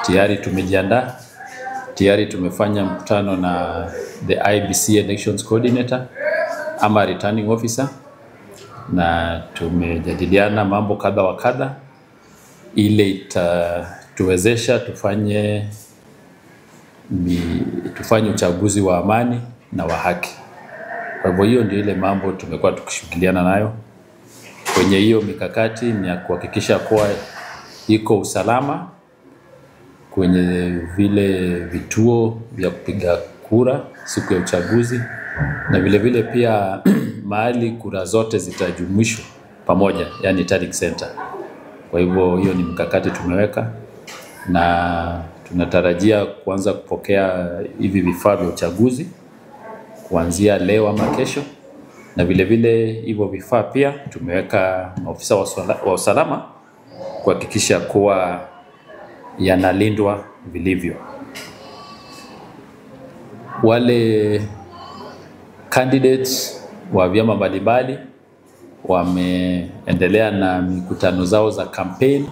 Tayari tumejiandaa, tayari tumefanya mkutano na the IEBC Elections Coordinator ama returning officer, na tumejadiliana mambo kadha wa kadha ile itatuwezesha tufanye uchaguzi wa amani na wa haki. Kwa hivyo hiyo ndio ile mambo tumekuwa tukishughuliana nayo. Kwenye hiyo mikakati ni ya kuhakikisha kuwa iko usalama kwenye vile vituo vya kupiga kura siku ya uchaguzi, na vile vile pia mahali kura zote zitajumuishwa pamoja, yani tallying center. Kwa hivyo hiyo ni mkakati tumeweka, na tunatarajia kuanza kupokea hivi vifaa vya uchaguzi kuanzia leo ama kesho. Na vile vile hivyo vifaa pia tumeweka maofisa wa usalama kuhakikisha kuwa yanalindwa vilivyo. Wale candidates wa vyama mbalimbali wameendelea na mikutano zao za campaign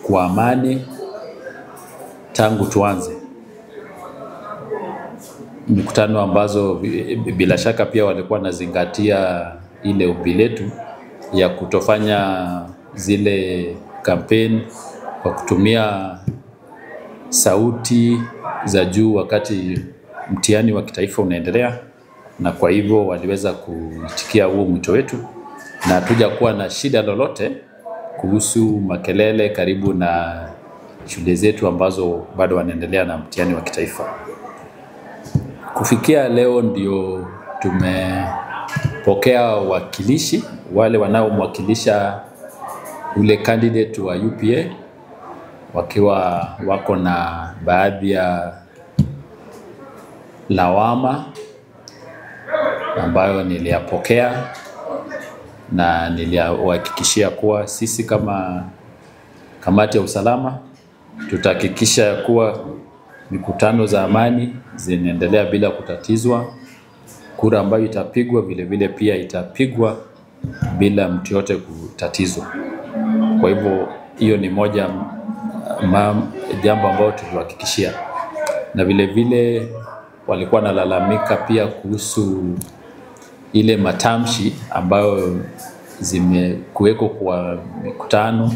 kwa amani tangu tuanze. Mikutano ambazo bila shaka pia walikuwa wanazingatia ile ombi letu ya kutofanya zile campaign kwa kutumia sauti za juu wakati mtihani wa kitaifa unaendelea, na kwa hivyo waliweza kuitikia huo mwito wetu, na hatujakuwa na shida lolote kuhusu makelele karibu na shule zetu ambazo bado wanaendelea na mtihani wa kitaifa. Kufikia leo ndio tumepokea wakilishi wale wanaomwakilisha ule candidate wa UPA, wakiwa wako na baadhi ya lawama ambayo niliyapokea, na niliwahakikishia kuwa sisi kama kamati ya usalama tutahakikisha kuwa mikutano za amani zinaendelea bila kutatizwa. Kura ambayo itapigwa vile vile pia itapigwa bila mtu yote kutatizwa. Kwa hivyo hiyo ni moja jambo ambalo tuliwahakikishia. Na vile vile walikuwa nalalamika pia kuhusu ile matamshi ambayo zimekuweko kwa mikutano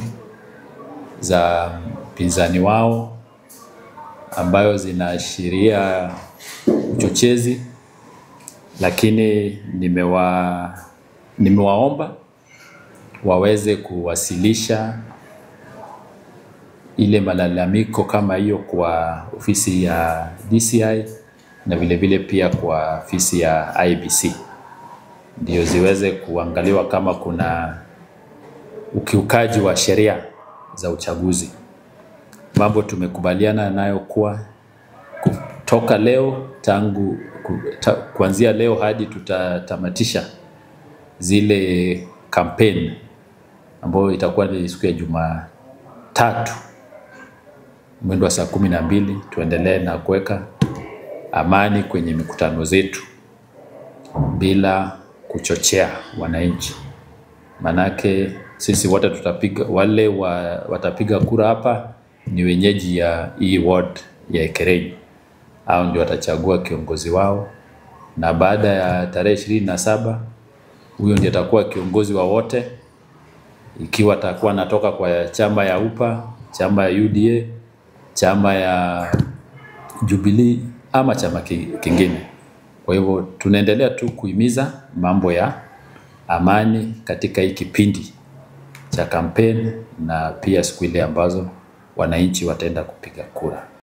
za pinzani wao ambayo zinaashiria uchochezi, lakini nimewaomba waweze kuwasilisha ile malalamiko kama hiyo kwa ofisi ya DCI na vile vile pia kwa ofisi ya IEBC, ndio ziweze kuangaliwa kama kuna ukiukaji wa sheria za uchaguzi. Mambo tumekubaliana nayo kuwa kutoka leo, tangu kuanzia leo hadi tutatamatisha zile campaign ambayo itakuwa ni siku ya Jumatatu mwendo wa saa 12, tuendelee na kuweka amani kwenye mikutano zetu bila kuchochea wananchi. Manake sisi wote tutapiga, wale watapiga kura hapa ni wenyeji ya hii ward ya Ekerenyo, hao ndio watachagua kiongozi wao, na baada ya tarehe 27 huyo ndiye atakuwa kiongozi wa wote, ikiwa atakuwa anatoka kwa chama ya UPA, chama ya UDA, chama ya Jubilee ama chama kingine. Kwa hivyo tunaendelea tu kuhimiza mambo ya amani katika hii kipindi cha kampeni na pia siku ile ambazo wananchi wataenda kupiga kura.